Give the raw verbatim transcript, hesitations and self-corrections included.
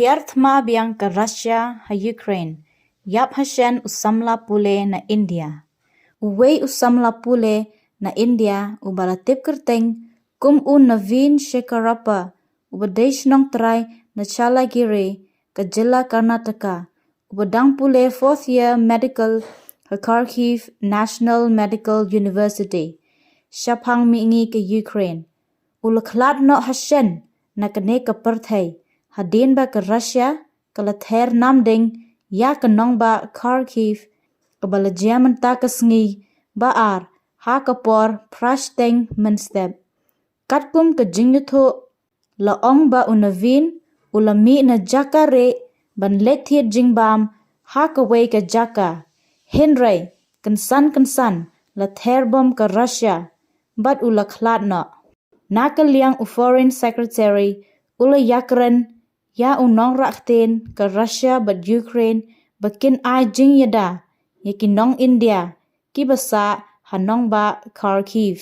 Biar thma biang ka Russia ha Ukraine, ïap hashen u samla pule na India. Uwei u samla pule na India uba la tip kyrteng kum u Naveen Shekharappa, uba dei shnong trai na Challakere, ka jylla Karnataka, uba dang pule fourth year medical ha Kharkiv National Medical University, shaphang mihngi ka Ukraine, u la khlad noh hashen na kane ka pyrthei hadien ba ka Russia ka la ther namdeng ïa ka nongbah Kharkiv, kaba la jia mynta ka sngi ba ar ha ka por phra shiteng mynstep. Katkum ka jingïathuh, la ong ba u Naveen u la mih na jaka rieh ban leit thied jingbam ha kawei ka jaka, hynrei kynsan kynsan la ther bom ka Russia bad u la khlad noh. Na ka liang u Foreign Secretary u la ïakren ïa u nongrah ktien ka Russia bad Ukraine ba kin ai jingïada ïa ki nong India kiba sah ha nongbah Kharkiv.